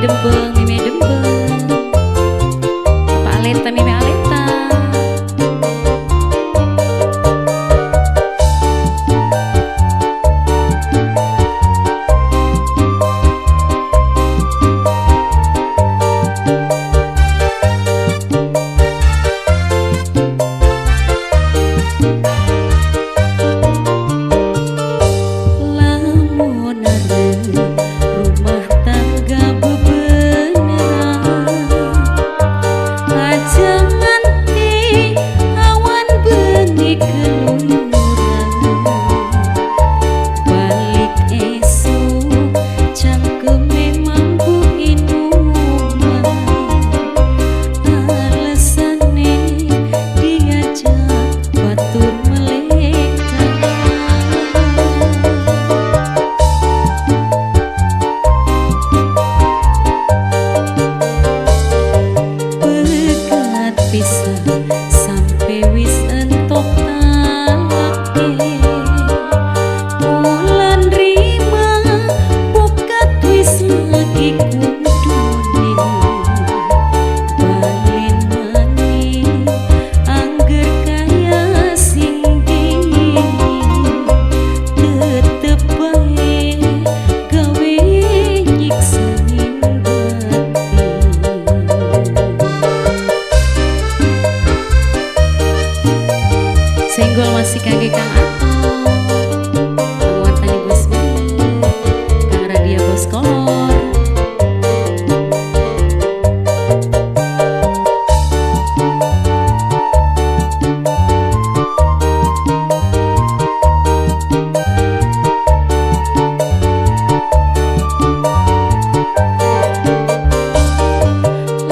Dembeng, Mimi Dembeng, Bapak Aleta, Mimi Aleta. Lamun rumah tangga bebeneran, aja nganti awan bengi keluyuran. Balik esuk cangkeme mambu inuman, alesane diajak batur melekan. Pegat pisan sampe wis entok talake, bulan rima bokat wis lagi kudune. Balen maning angger kaya sing dingin, tetep bae gawe nyiksa ning batin. Senggol masih kangge Kang Ato, Kang Wartani Bos Beli, Kang Radia Bos Kolor.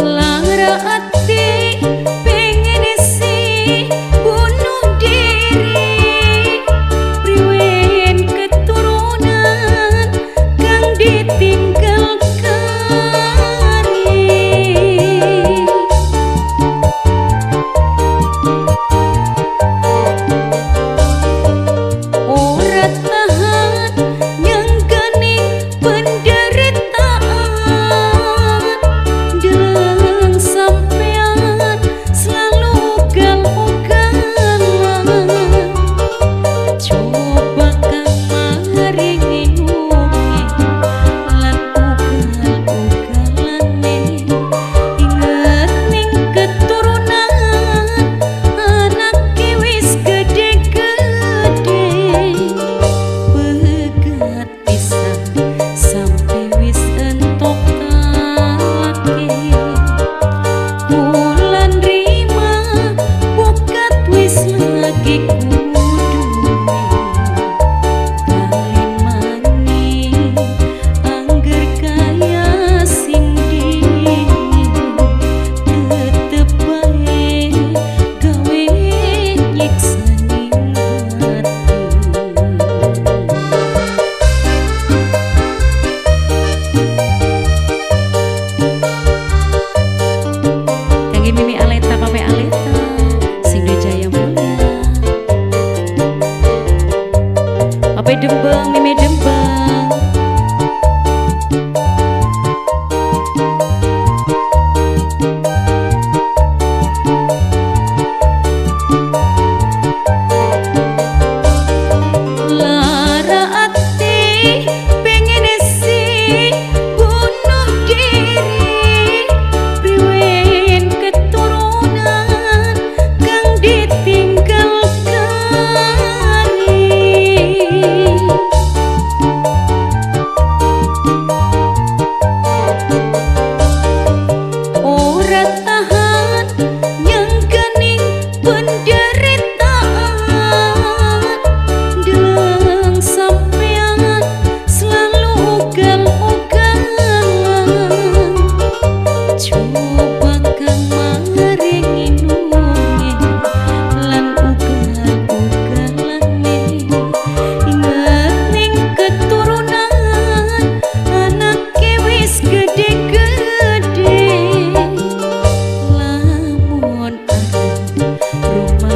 Lara ati pengen sih bunuh diri, priwen keturunan kang ditinggal kari. Ora tahan nyangganing penderitaan, deleng sampean selalu ugal-ugalan. Coba kang maringi nungi lan ugal-ugalane, inget ning keturunan anake wis gede-gede. Pegat pisan sampe wis entok talake, bulan rima bokat wis lagi kudune. Balen maning angger kaya sing dingin, tetep bae gawe nyiksa ning batin. Kangge Mimi Aleta, Pape Aleta, sing Jaya Mulya, Pape Dembeng, Mimi Dembeng. Lara ati pengen sih bunuh diri, priwen keturunan kang ditinggal kari. Ora tahan nyangganing penderitaan, deleng sampean selalu ugal-ugalan. Coba kang maringi nungi lan ugal-ugalane, inget ning keturunan anake wis gede-gede. Lamun arep rumah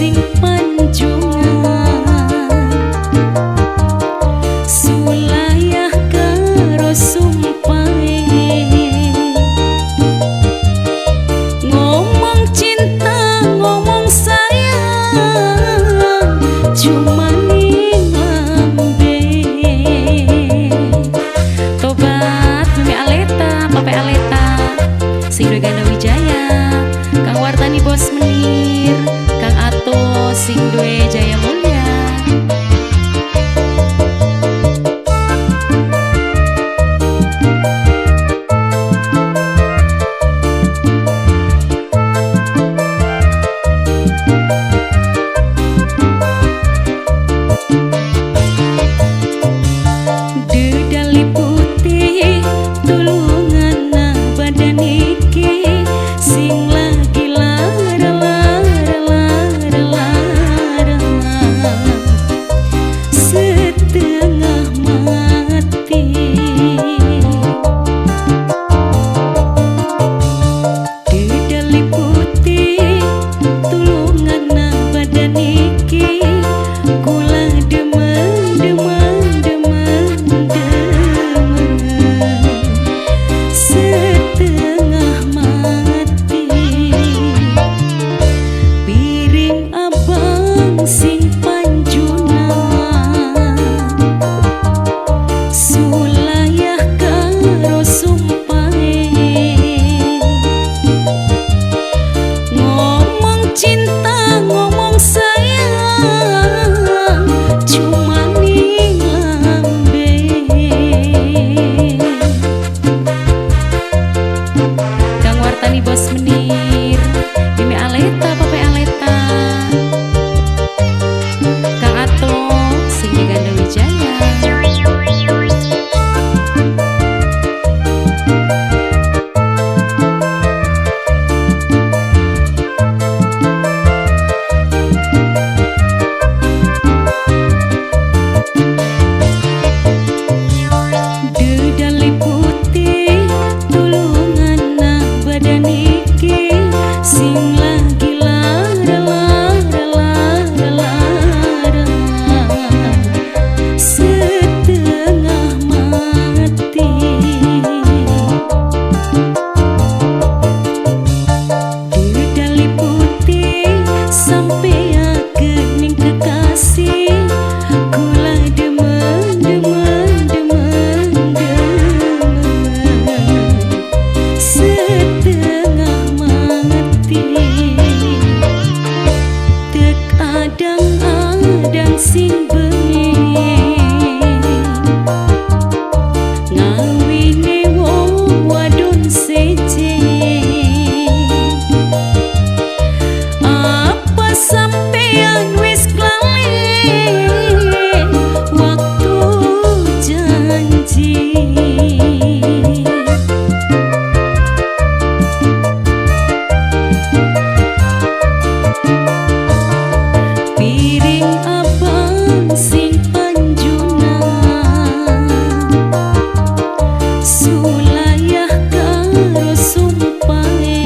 sing panjungan sulayah karo sumpahe ngomong cinta ngomong sayang cuma ning lambe. Tobat Mimi Aleta, Pape Aleta, sing duwe Ganda Wijaya, Kang Wartani Bos Menir, Kang Ato sing duwe Jaya Mulya. Dedali putih tulungan badan iki sing lagi lara lara lara lara setengah mati. Dedali putih tulungan badan iki kula demen demen demen demen setengah mati. Piring abang sing panjunan sulayah karo sumpahe ngomong cinta ngomong sayang cuma ning lambe. Kang Wartani Bos Menir, Mimi Aleta, Pape Aleta, Kang Ato sing di Ganda Wijaya. Dedali putih tulungan badan iki sing lagi lara lara lara lara setengah mati. Dedali putih sampai ning kekasih kula demen demen demen demen setengah mati. Tek adang-adang sing bengi ngawine wong wadon seje apa sampean wis klali waktu janji. Piring abang sing panjunan sulayah karo sumpahe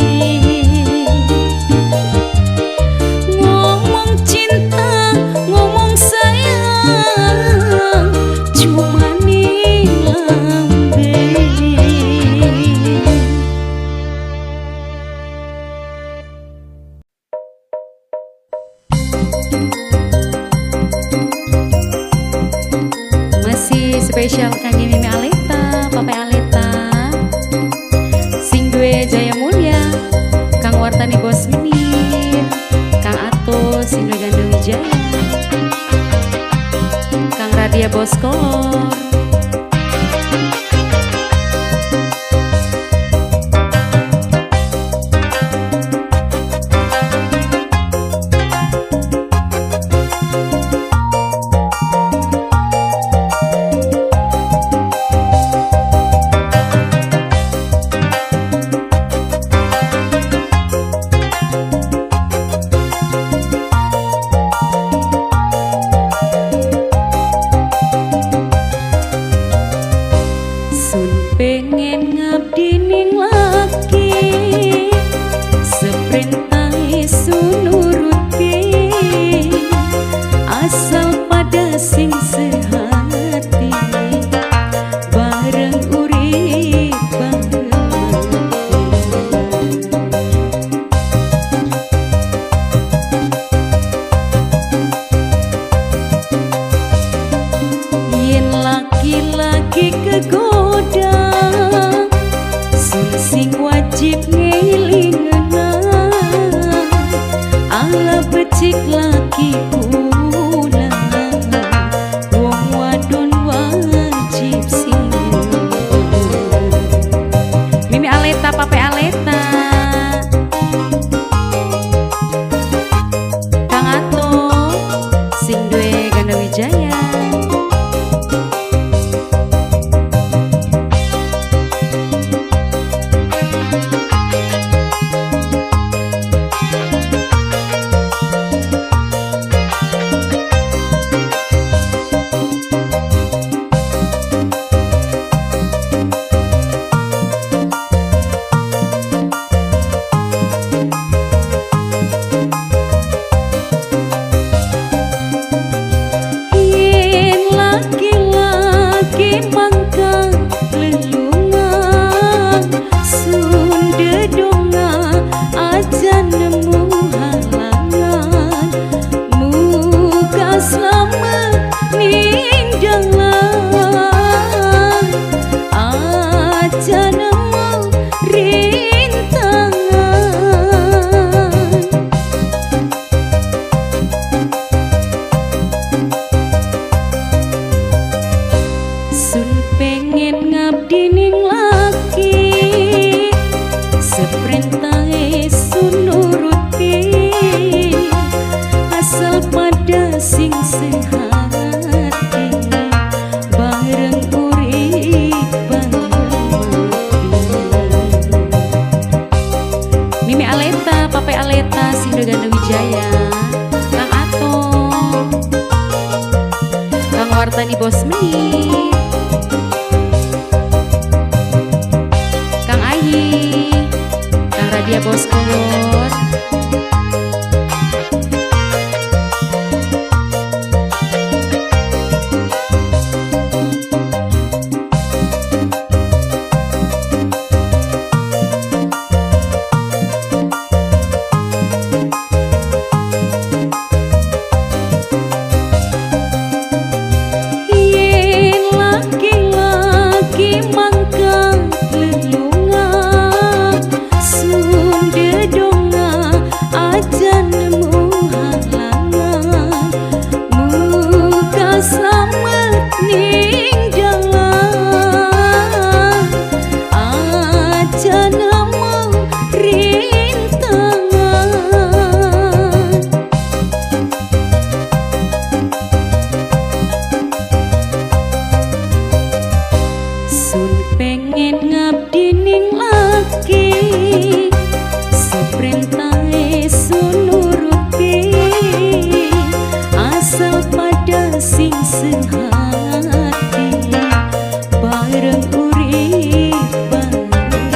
ngomong cinta ngomong sayang cuma ning lambe. Masih spesial kangge Mimi Aleta, Pape Aleta, sing duwe Jaya Mulya, Kang Wartani Bos Menir, Kang Ato sing duwe Ganda Wijaya, Kang Radia Bos Kolor. Seprintahe sun nuruti, asal pada sing sehati, bareng urip bareng mati. Mimi Aleta, Pape Aleta, sing Ganda Wijaya, Kang Ato, Kang Wartani Bos Menir, Kang Ayi, Kang Radia Bos Kolor. Yen laki-laki mangkat lelunga, sunde donga aja nemu halangan, muka slamet ning dalan, aja nemu rintangan. Sun pengen ngabdi ning laki, seprintahe sun nuruti, asal pada sing sehati, bareng urip bareng mati.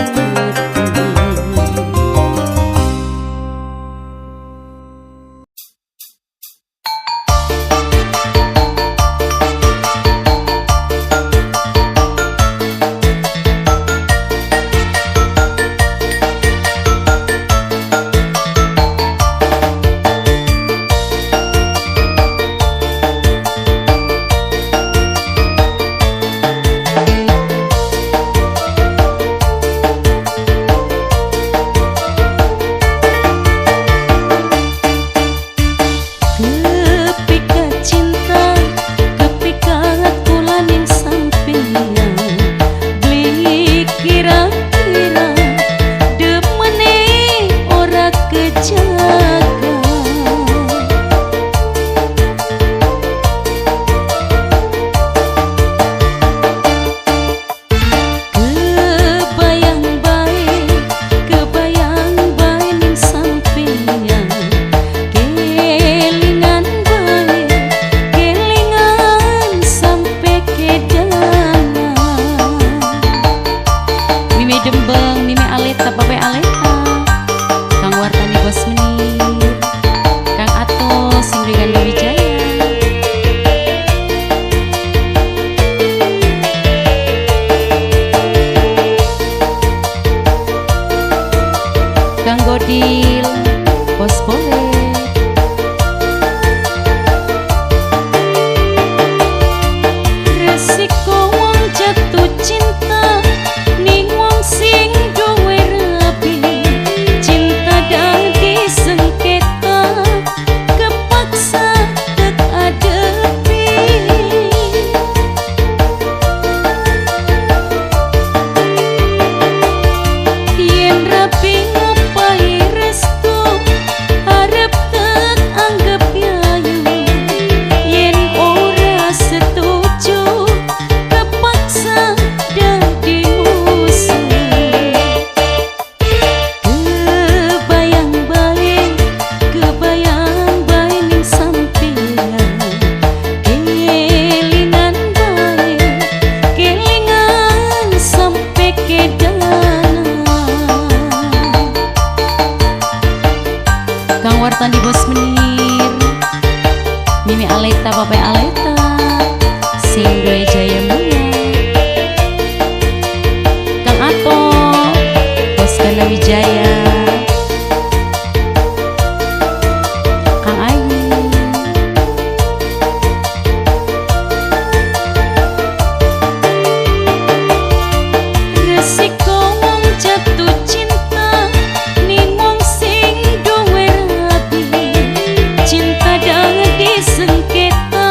Kepika cinta, kepika kula ning sampingan, beli kira-kira demene ora kejaga. Kebayang bae, kebayang bae ning sampingan, kelingan bae, kelingan sampe kedangan. Mimi Dembeng, Mimi Aleta, Pape Aleta, Kang Wartani Bos Menir, Kang Ato, sing Ganda Wijaya. Kang Godil, Bos Boleh. Resiko wong jatuh cinta ning wong sing duwe rabi, cinta dadi sengketa, kepaksa tek adepi. Yen rabi ngopahi restu, arep tek anggep yayu, yen ora setuju, kepaksa dadi musuh. Kebayang bae, kebayang bae ning sampingan, kelingan bae, kelingan sampe kedangan. Kang Wartani Bos Menir, Mimi Aleta, Pape Aleta, sing duwe Jaya Mulya, Kang Ato, Bos Ganda Wijaya, Kang Ayi. Resiko wong jatuh cinta ning wong sing duwe rabi, cinta dadi sengketa,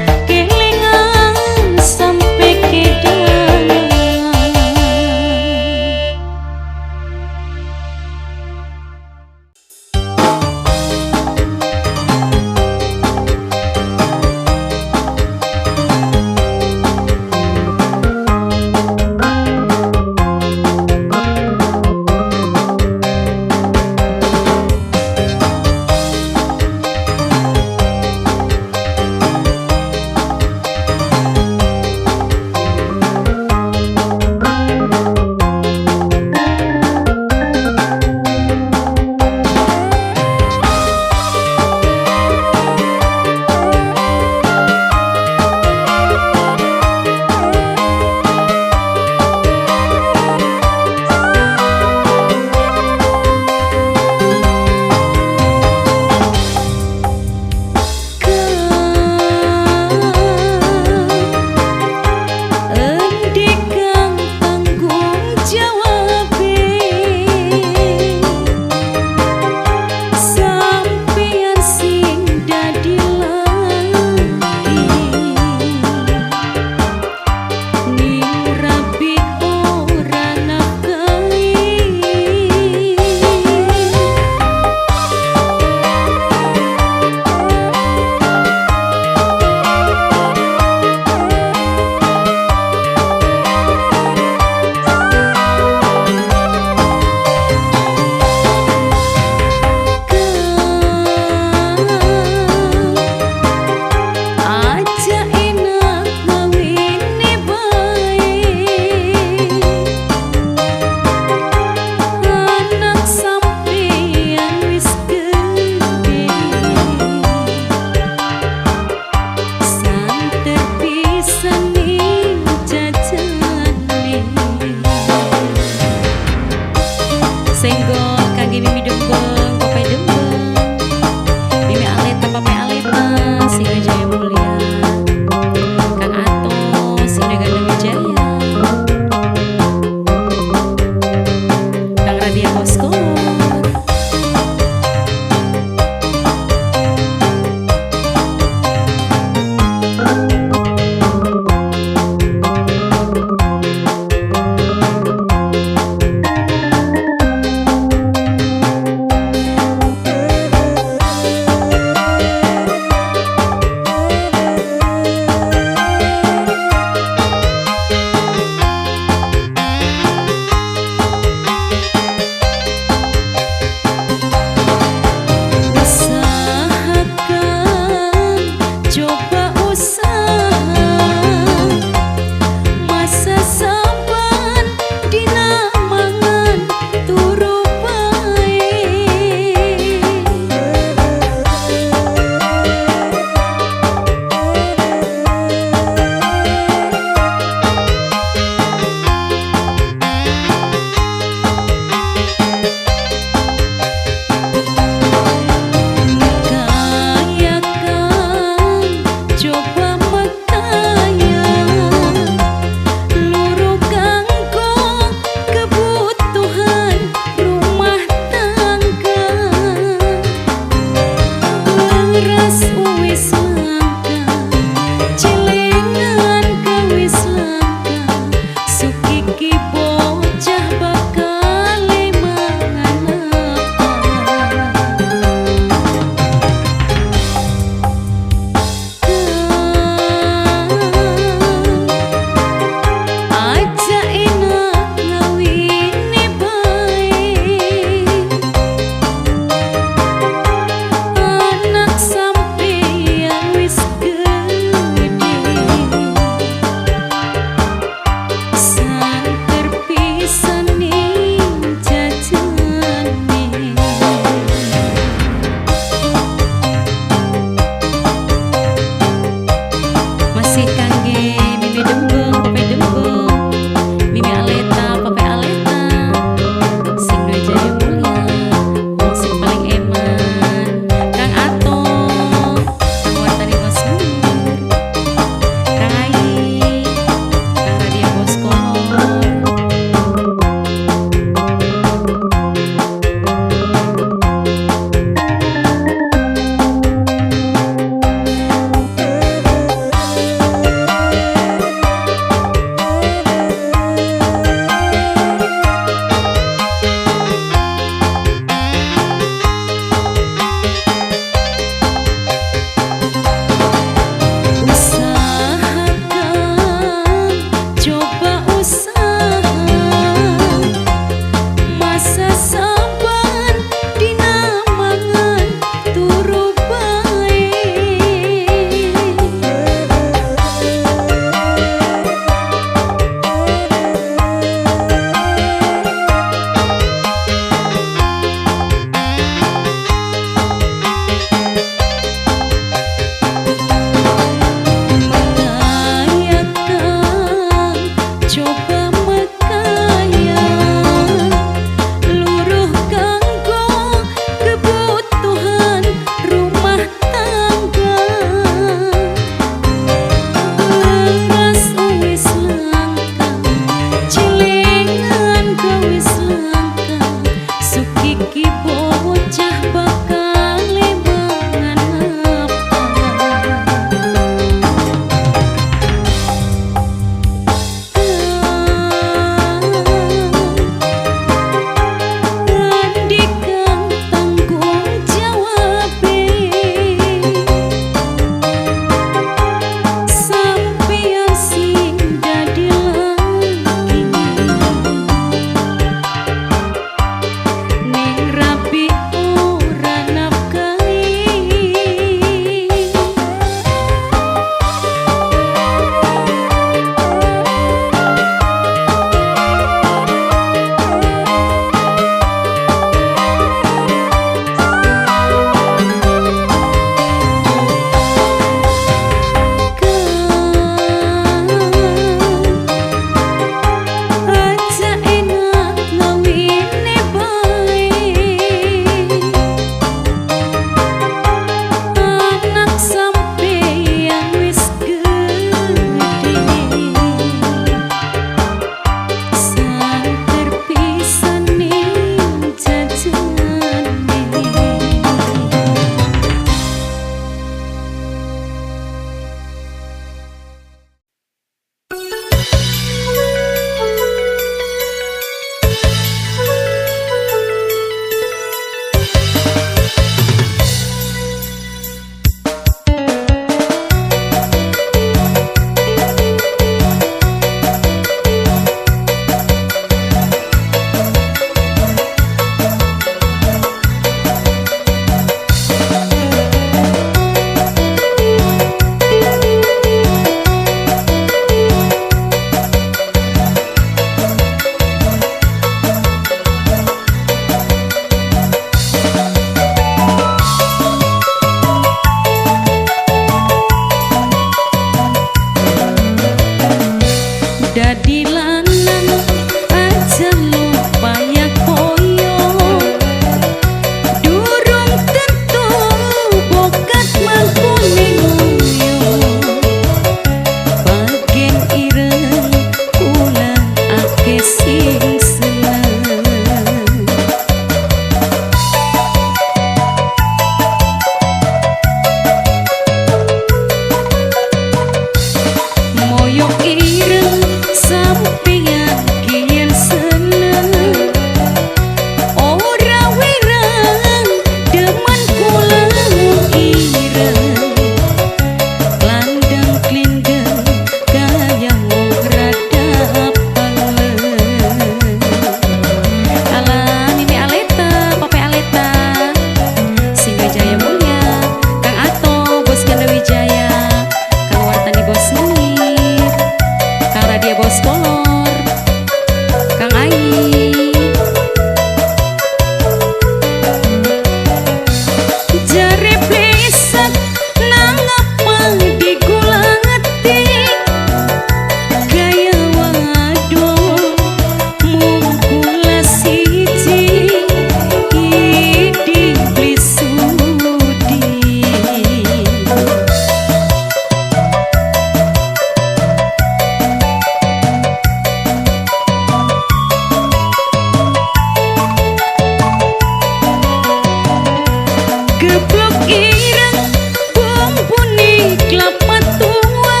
Geblok ireng bumbune kelapa tua,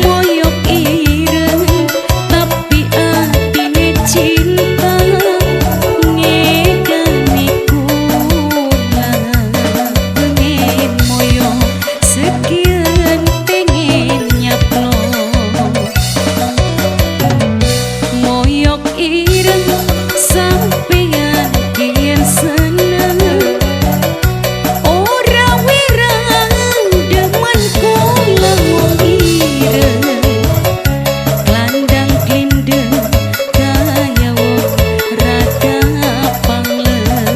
moyok ireng tapi atine cinta ngegani kula. Pengen moyok sekian pengen nyaplok, moyok ireng sampeyan kian seneng. Ora wirang demen kula wong ireng, klandang klindeng kaya wong rada panglen.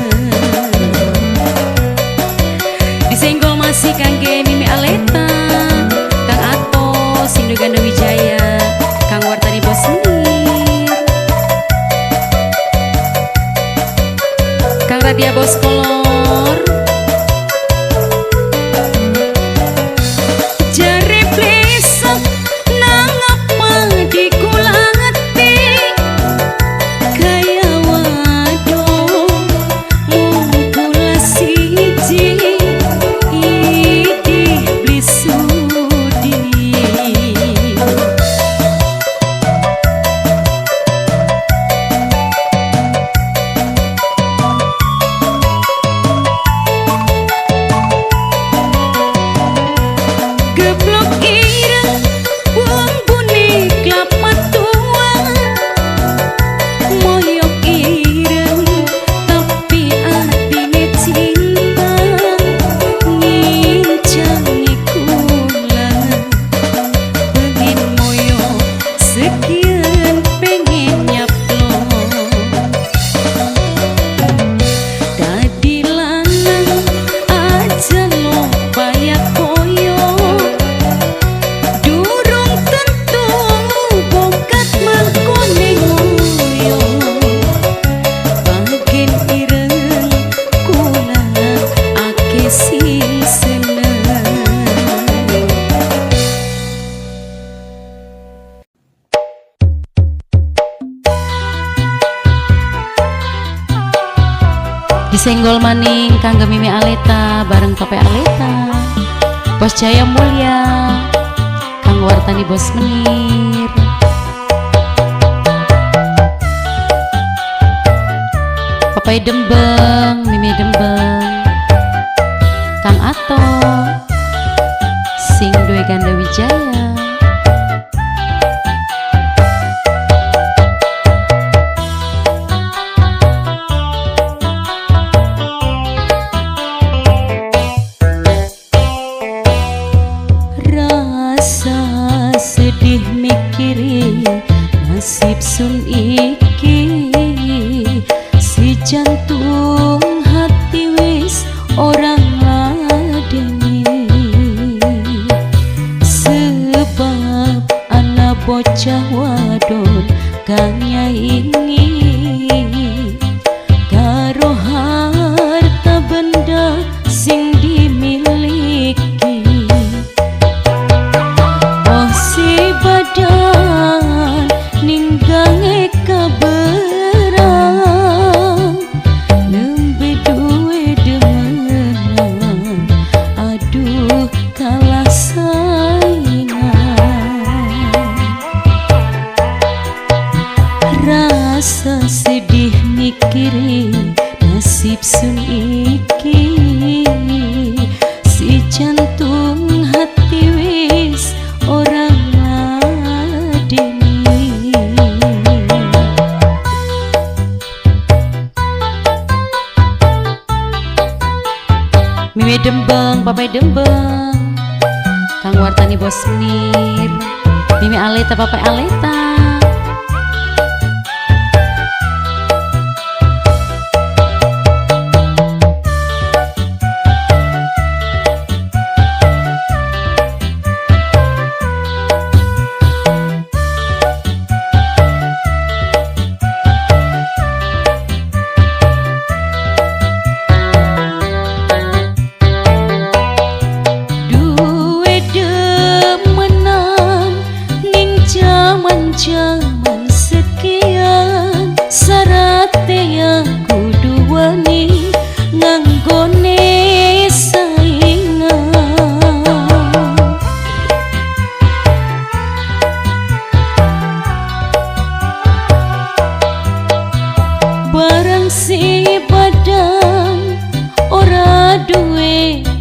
Disenggol masih kangge Mimi Aleta, Kang Ato, Sindu Ganda Wijaya, Kang Wartani Bos Menir, Kang Radia Bos Kolor. Jare plesok nang apa dikulati, kaya wadon mung kula siji idih beli sudi. Geblok ireng bumbune kelapa tua, moyok ireng tapi atine cinta ngincangi kula. Pengen moyok sekian pengen nyaplok, dadi lanang aja lo payak koyo, durung tentu bokat mangkone ngoyo. Bagen ireng kula akeh sing seneng. Disenggol maning kangge Mimi Aleta bareng Pape Aleta, Bos Jaya Mulya, Kang Wartani Bos Menir. Papai Dembeng, Mimi Dembeng, Kang Ato, sing duwe Ganda Wijaya. Rasa sedih mikiri nasib sun iki, si jantung hati wis orang ladeni. Sebab ana bocah wadon kang nyaingi karo harta benda sing dimiliki. Oh si badan ninggange kaberang, nembe duwe demenan, aduh kalah saingan. Rasa sedih mikiri nasib sun iki, si jantung hati wis orang ladeni. Mimi Dembeng, Papai Dembeng, Kang Wartani Bos Menir, Mimi Aleta, Papai Aleta. Duwe demenan ning jaman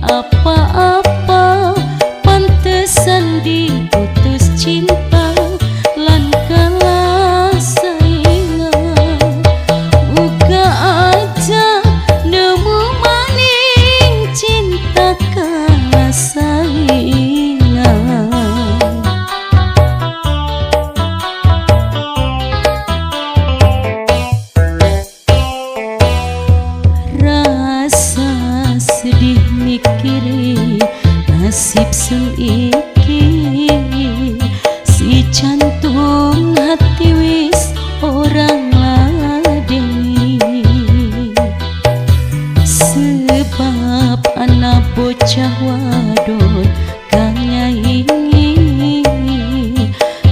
apa-apa, pantesan diputus cinta lan kalah saingan. Muga aja nemu maning cinta kalah saingan. Rasa sedih mikiri nasib sun iki, si jantung hati wis orang ladeni. Sebab anak bocah wadon kang nyaingi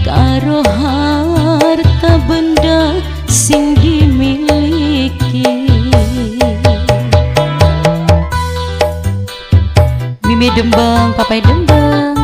karo harta benda sing dimiliki. Mimi Dembang, Papai Dembang.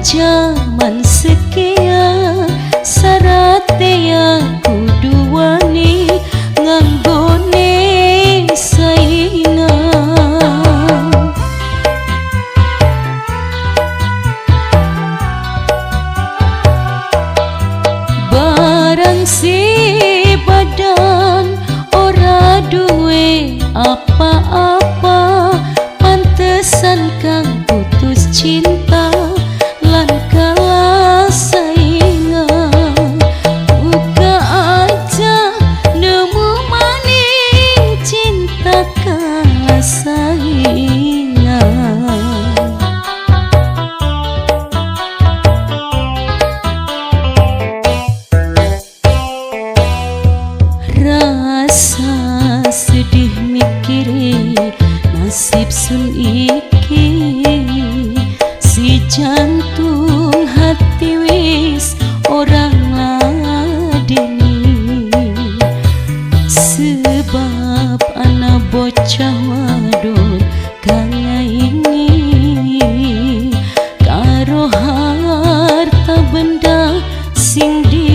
Jaman sekian sarate aku duwani nganggone saingan. Barang si badan ora duwe apa-apa, pantesan kang putus cinta lan kalah saingan. Muga aja nemu maning cinta kalah saingan. Rasa sedih mikiri nasib sun iki, si jantung hati wis orang ladeni. Sebab anak bocah wadon kang nyaingi karo harta benda sing di